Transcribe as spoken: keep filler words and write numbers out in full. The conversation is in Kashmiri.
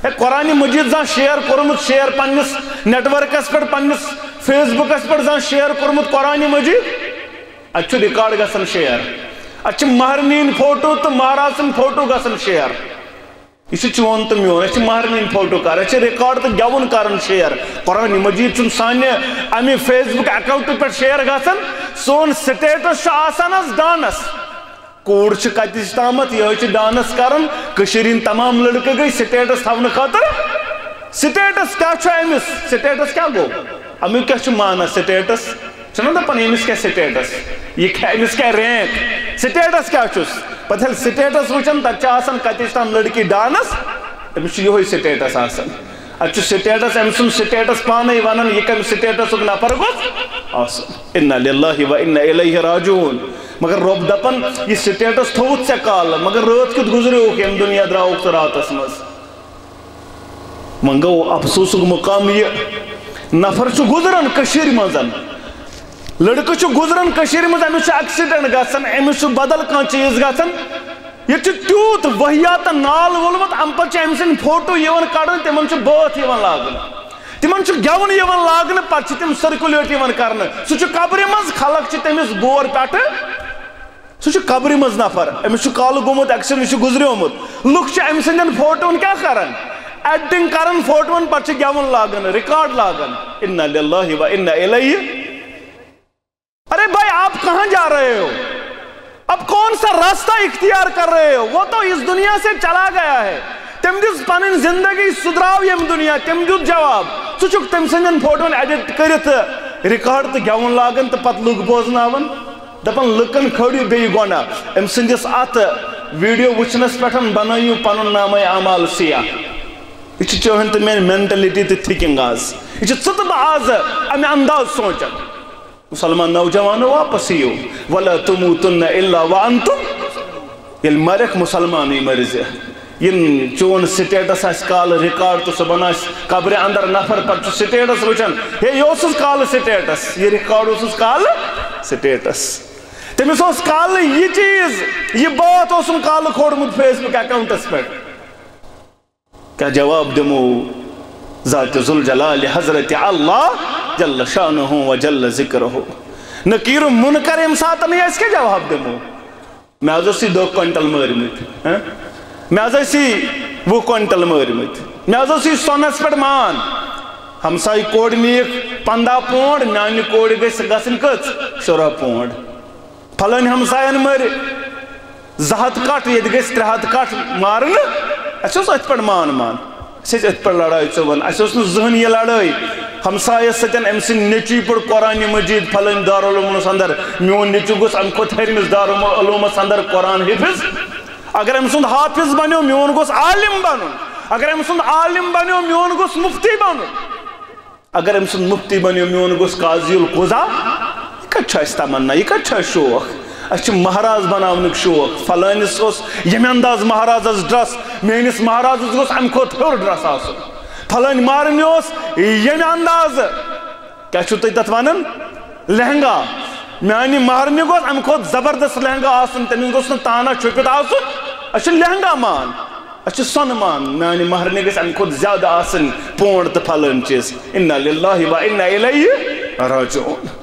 ہے، قرآن مجید زانٛہہ شیئر کوٚرمُت، شیئر پننِس نیٹ ورکس پٮ۪ٹھ، پننِس فیس بُکس پٮ۪ٹھ زانٛہہ شیئر کوٚرمُت قرآن مجید؟ اتہِ چھُ ریکارڈ گژھان شیئر، اتہِ چھِ مہرنہِ ہٕنٛدۍ فوٹو تہٕ مہراز سٕنٛدۍ فوٹو گژھان شیئر۔ یہِ چھُ چون تہٕ میون، أسۍ چھِ مہرنہِ ہٕنٛدۍ فوٹو کران، أسۍ چھِ ریکارڈ تہٕ گٮ۪وُن کران شیئر۔ قرآن مجید چھُنہٕ سانہِ امہِ فیس بُک اکاؤنٹ پٮ۪ٹھ شیئر گژھان، سون سٹیٹس چھُ آسان حظ ڈانس۔ کوٗر چھِ کتِچ تامتھ، یِہوٚے چھِ ڈانس کران۔ کٔشیٖرِ ہٕنٛدۍ تمام لڑکہٕ گٔے سٹیٹس تھاونہٕ خٲطرٕ۔ سٹیٹس کیٛاہ چھُ أمِس؟ سٹیٹس کیٛاہ گوٚو؟ اَمیُک کیٛاہ چھُ معنی سٹیٹس؟ چھُنہ دَپان أمِس کیٛاہ سٹیٹس؟ یہِ کیٛاہ، أمِس کیٛاہ رینک؟ سٹیٹس کیٛاہ چھُس؟ پتہٕ ییٚلہِ سٹیٹس وٕچھان، تَتہِ چھِ آسان کتِچ تام لڑکی ڈانس، أمِس چھُ یِہوٚے سٹیٹس آسان۔ اتہِ چھُ سٹیٹس، أمۍ سُنٛد سٹیٹس پانے ونان، یہِ کمہِ سٹیٹسُک نفر گوٚژھ آسُن۔ انا للہ و انا الیہ راجعون۔ مگر رۄب دپان، یہِ سٹیٹس تھوٚوُتھ ژےٚ کالہٕ، مگر رٲژ کیُتھ گُزریوکھ ییٚمہِ دُنیا درٛاوُکھ ژٕ راتس منٛز؟ وۄنۍ گوٚو افسوسُک مقام، یہِ نفر چھُ گُزران کٔشیٖرِ منٛز، لڑکہٕ چھُ گُزران کٔشیٖرِ منٛز، أمِس چھُ ایکسیڈنٹ گژھان، أمِس چھُ بدل کانٛہہ چیٖز گژھان، ییٚتہِ چھُ تیوٗت وحیات نال وولمُت، اَمہِ پَتہٕ چھِ أمۍ سٕنٛدۍ فوٹو یِوان کَڑنہٕ، تِمَن چھُ بٲتھ یِوان لاگنہٕ، تِمَن چھُ گٮ۪وُن یِوان لاگنہٕ، پَتہٕ چھِ تِم سٔرکُلیٹ یِوان کَرنہٕ۔ سُہ چھُ قبرِ منٛز، خلق چھِ تٔمِس بور پٮ۪ٹھٕ، سُہ چھُ قبرِ منٛز نفر، أمِس چھُ کالہٕ گوٚمُت ایکسیڈنٹ، یہِ چھُ گُزریومُت۔ لُکھ چھِ أمۍ سٕنٛدٮ۪ن فوٹوَن کیٛاہ کَران؟ ایڈٹنگ کَران فوٹوَن، پَتہٕ چھِ گٮ۪وُن لاگان، ریکارڈ لاگان۔ انا للہ و انا الیہ۔ ارے بھائی، آپ کہاں جا رہے ہو؟ اب کون سا راستہ اختیار کر رہے ہو؟ وہ تو اس دنیا سے چلا گیا ہے۔ تٔمۍ دِژ پنٕنۍ زندگی، سُہ درٛاو ییٚمہِ دُنیا، تٔمۍ دیُت جواب۔ ژٕ چھُکھ تٔمۍ سٕنٛدٮ۪ن فوٹوَن ایڈٹ کٔرِتھ ریکارڈ تہٕ گٮ۪وُن لاگان تہٕ پتہٕ لُکھ بوزناوان، دپان لُکن کھٲرِو بیٚیہِ گۄناہ۔ أمۍ سٕنٛدِس اتھ ویڈیو وٕچھنس پٮ۪ٹھ بنٲیِو پنُن نامہ اعمال سیاہ۔ یہِ چھِ چٲنۍ تہٕ میٲنۍ مینٹلٹی تہٕ تھنکنگ آز۔ یہِ چھِ ژٕ تہٕ بہٕ آز امہِ انداز سونچان۔ مسلمان نوجوانو، واپس یِیِو۔ ولا تموتن الا وانتم، ییٚلہِ مرکھ مسلمانٕے مرِ زِ۔ یِم چون سٹیٹس آسہِ کالہٕ ریکارڈ تہٕ صبحن آسہِ قبرِ اندر نفر، پتہٕ چھُ سٹیٹس وٕچھان، ہے، یہِ اوسُس کالہٕ سٹیٹس، یہِ ریکارڈ اوسُس کالہٕ سٹیٹس۔ تٔمِس اوس کالہٕ یہِ چیٖز، یہِ بٲتھ اوسُم کالہٕ کھولمُت فیس بُک اکاؤنٹس پٮ۪ٹھ۔ کیٛاہ جواب دِمو ذات ذوالجلال حضرت اللہ جل شانہ و جل ذکرہ؟ نکیر و منکر ییٚمہِ ساتہٕ یہِ، أسۍ کیٛاہ جواب دِمو؟ مےٚ حظ ٲسی دَہ کوینٹل مٲرمٕتۍ، ہہ؟ مےٚ حظ ٲسی وُہ کوینٹل مٲرمٕتۍ، مےٚ حظ ٲسی سۄنس پٮ۪ٹھ مان۔ ہمسایہِ کورِ نِیَکھ پنٛداہ پونڈ، میانہِ کورِ گژھِ گژھٕنۍ کٔژ؟ شُراہ پونڈ۔ فلٲنۍ ہمساین مٲرۍ زٕ ہتھ کٹھ، ییٚتہِ گژھِ ترٛےٚ ہتھ کٹھ مارنہٕ۔ اَسہِ اوس أتھۍ پٮ۪ٹھ مان مان، اَسہِ ٲسۍ أتھۍ پٮ۪ٹھ لڑٲے ژٕ وَن۔ اَسہِ اوس نہٕ زٕہٕنۍ یہِ لڑٲے ہمسایس سۭتۍ، أمۍ سٕنٛدۍ نیٚچوی پوٚر قرآنِ مجید فلٲنۍ دارالعلومس اندر، میون نیٚچو گوٚژھ اَمہِ کھۄتہٕ ہیٚرمِس دارالعلومس اندر قرآن حفظ۔ اگر أمۍ سُنٛد حافظ بنیو، میون گوٚژھ عالم بنُن۔ اگر أمۍ سُنٛد عالم بنیو، میون گوٚژھ مفتی بنُن۔ اگر أمۍ سُنٛد مفتی بنیو، میون گوٚژھ قاضی القضا۔ یہِ کتہِ چھُ اَسہِ تمنا؟ یہِ کتہِ چھُ اَسہِ شوق؟ اَسہِ چھُ مہراز بناونُک شوق۔ فلٲنِس اوس ییٚمہِ انداز مہرازس ڈرس، میٲنِس مہرازس گوٚژھ اَمہِ کھۄتہٕ ہیوٚر ڈرس آسُن۔ فلٲنۍ مہرنہِ اوس ییٚمہِ انداز، کیٛاہ چھِو تُہۍ تتھ ونان؟ لہنگا۔ میانہِ مہرنہِ گوٚژھ اَمہِ کھۄتہٕ زبردست لہنگا آسُن، تٔمِس گوٚژھ نہٕ تانہ چھُپِتھ آسُن۔ اَسہِ چھُ لہنگا مان۔ اَسہِ چھُ سۄنہٕ مان، میانہِ مہرنہِ گژھِ اَمہِ کھۄتہٕ زیادٕ آسٕنۍ پونڈ تہٕ فلٲنۍ چیٖز۔ انا للہ و انا الیہ راجعون۔